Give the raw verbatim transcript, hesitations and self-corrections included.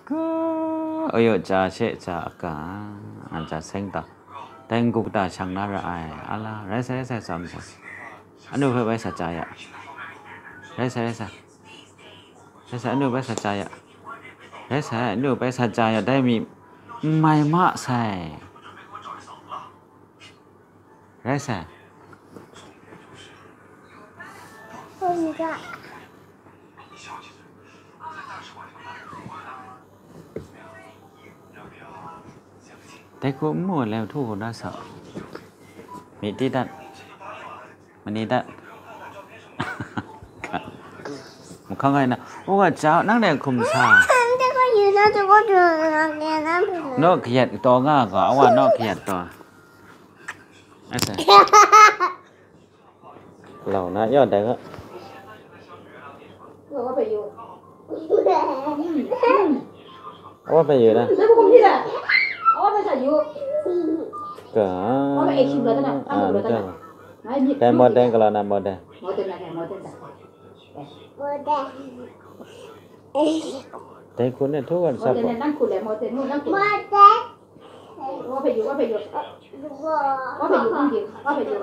Ka, oyo ja she ja ka, a ja seng ta. Dai n-gu kata shang na ra ai, a la, rai sai, rai sai, tsam sa. Anu hpe bai sa ja ya. Rai sai, rai sai. Rai sai, anu bai sa ja ya. Rai sai, anu bai sa ja ya, dai mi n mai ma sai. Rai sai. 我一个。 Dai hku n mu ai le, htu hku na sa. Myi ti dat. Mani dat. Mahkang ai na. U ga ja, nang dai hkum sa. 这个鱼呢，这个鱼呢，给它 Naw kayat taw nga ga, awa naw kayat taw. Asa. Lau na, yaw dai ga. 我被有。 Awa hpe yu na. 谁不公平的？我在这有。 Ka. Awa hpe yu la na, ah, awa hpe yu la na. Ai, ni. Dai modern ka la na modern. Modern na, modern da. Dai hku ne htu wan sa. Modern na, nang hku le, modern, nang hku le. Modern. Awa hpe yu, awa hpe yu. Awa hpe yu, awa hpe yu.